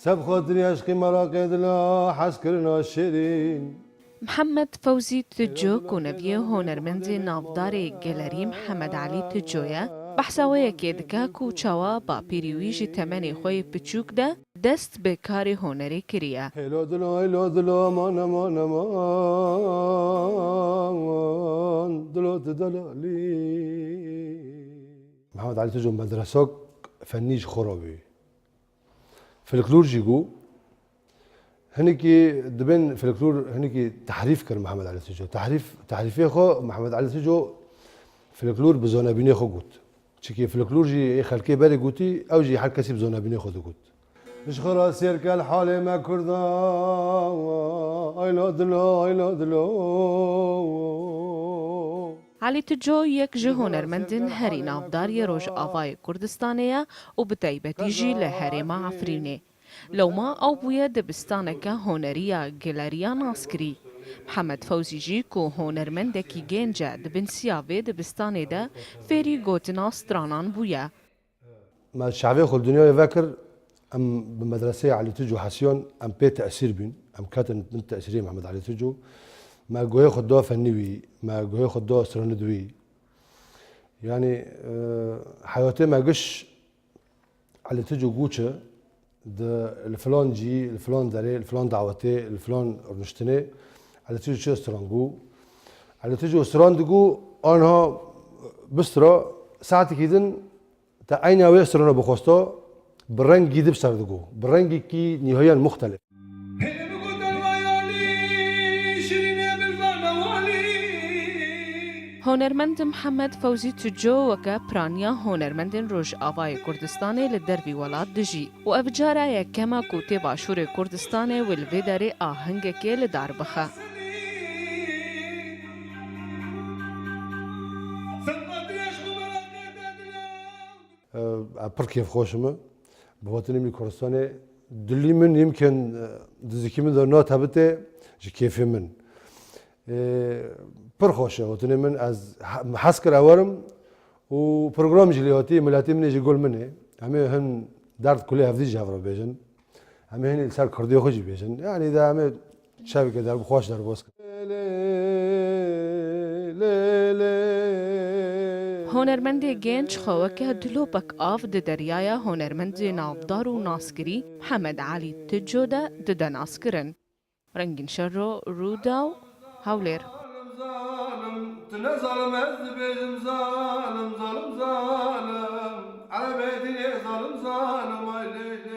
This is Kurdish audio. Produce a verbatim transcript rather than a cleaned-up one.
Seb xatirî eşqî meraqê dila hez kirina şêrîn. Mihemed Fewzî Tico ku neviyê honermendê navdarê gelerî Mihemed Elî Tico ye, behsa wê yekê dike ku çawa bapîrî wî ji temenê xwe yê piçûk de dest bi karê honerê kiriye. Hêlo dilo, hêlo dilo, aman, aman, aman, dilo tu delalî. Mihemed Elî Tico medresak fennî ji xwe re bû. Folklor jî bû. Hinekî dibên folklor hinekî tehrîf kir Mihemed Elî Tico. Tehrîf, tehrîfê xwe Mihemed Elî Tico folklor bi zonebînê xwe got. Çikî folklor jî ê xelkê berê gotî, ew jî her kesî bi zonebînê xwe digot. Ji xwe re sêr kel halê me Kurda, ayla dilo, ayla dilo. Elî Tico yek ji honermendên herî navdar yê Rojavayê Kurdistanê ye û bi taybetî jî li herêma Efrînê. Lewma ew bûye dibistaneke honerî ya geleriya naskirî. Mihemed Fewzî jî ku honermendekî gênc e, di bin siya vê dibistanê de fêrî gotina stranan bûye. Me çavê xwe li dinyayê vekir, em bi medreseyê Elî Tico hesiyan, em pê tesîr bûn, em ketin bin tesîrê Mihemed Elî Tico. Me guhê xwe da fennî wî, me guhê xwe da stranid wî. Yanî, e, heyatê me giş Elî Tico Guçe di li filan cî, li filan derê, li filan dawetê, li filan rûniştinê Elî Tico çi stran got. Elî Tico stran digot, anha bistra saetekî din te eyna wê strana bixwesta, bi rengî di bi ser digot. Bi rengekî nîhayan muxtelif. Honermend Mihemed Fewzî Tico weke piraniya honermendên Rojavayê Kurdistanê li dervî welat dijî û ev cara yekema ku tê Başûrê Kurdistanê wê li vê derê ahengekê li dar bixe. Ez pir kêfxweş im. Bi hatinê min Kurdistanê dilî min yimkin di zikî min de nate bite ji kêfê min. Ê, pir xweş e hatinê min, ez he-, hez kir ewerim û program jî lê hatî, miletê min ê ji gul min ê. Em ê hin derd kulê hevdî ji hev re bêjin. Em ê hinî li ser kurdiyê xwe jî bêjin. Yanî de em ê Çaveke derbixweş derbas kir. Honermendê genç xwe weke dilopek av di deryaya honermendê navdar û naskirî Mihemed Elî Tico de dide naskirin. Rengîn Şero, Rûdaw, Hewlêr. Zalim, zalim, tu ne zalim, ez dibêjim zalim, zalim, zalim. Erebê dînê zalim, zalim, ay lê lê.